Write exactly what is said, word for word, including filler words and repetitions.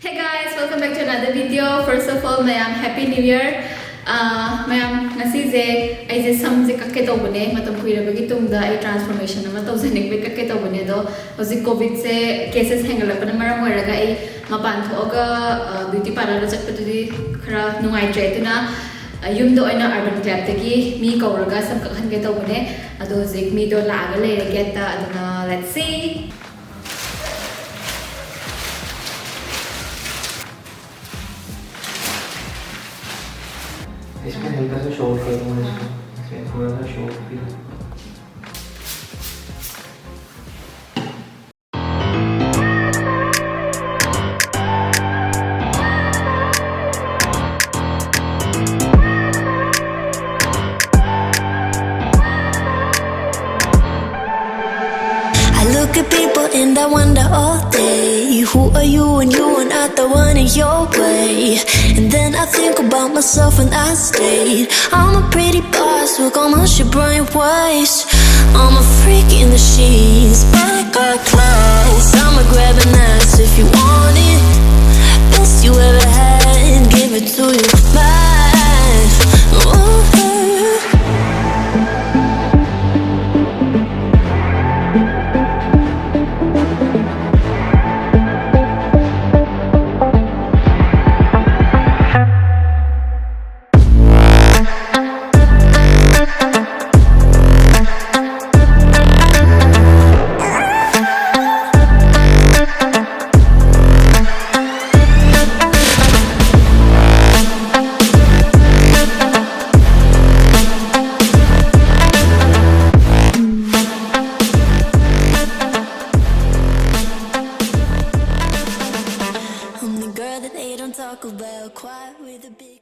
Hey guys, welcome back to another video. First of all, ꯃꯌꯥꯝ Happy New Year. ꯑꯥ, ꯃꯌꯥꯝ, ꯉꯁꯤꯁꯦ ꯑꯩꯁꯦ ꯁꯝꯁꯦ ꯀꯛꯀꯦ ꯇꯧꯕꯅꯦ꯫ ꯃꯇꯝ ꯀꯨꯏꯔꯕꯒꯤ ꯇꯨꯡꯗ ꯑꯩ transformation ꯑꯃ ꯇꯧꯖꯅꯤꯡꯕꯩ ꯀꯛꯀꯦ ꯇꯧꯕꯅꯦ꯫ ꯑꯗꯣ ꯍꯧꯖꯤꯛ COVID ꯁꯦ cases ꯍꯦꯟꯒꯠꯂꯛꯄꯅ ꯃꯔꯝ ꯑꯣꯏꯔꯒ ꯑꯩ ꯃꯄꯥꯟ ꯊꯣꯛꯑꯒ, ꯑꯥ, beauty parlour ꯗ ꯆꯠꯄꯗꯨꯗꯤ ꯈꯔ ꯅꯨꯡꯉꯥꯏꯇ꯭ꯔꯦ꯫ ꯑꯗꯨꯅ, ꯑꯥ, ꯌꯨꯝꯗ ꯑꯣꯏꯅ Urban Club ꯇꯒꯤ ꯃꯤ ꯀꯧꯔꯒ ꯁꯝ ꯀꯛꯍꯟꯒꯦ ꯇꯧꯕꯅꯦ꯫ ꯑꯗꯣ ꯍꯧꯖꯤꯛ ꯃꯤꯗꯣ ꯂꯥꯛꯑꯒ ꯂꯩꯔꯦ gate ꯇ꯫ ꯑꯗꯨꯅ let's see. इसमें हल्का सा short कर दूंगा इसको, इसमें थोड़ा सा short भी। I look at people and I wonder all day, who are you and you are not the one in your way? And then I think about myself and I stayed. I'm a pretty boss, look on my shit brainwaves. I'm a freak in the sheets, but I got class. I'ma grab an ass if you want it. Best you ever had, give it to you. Mine. Ooh. I'm the girl that they don't talk about, quiet with a big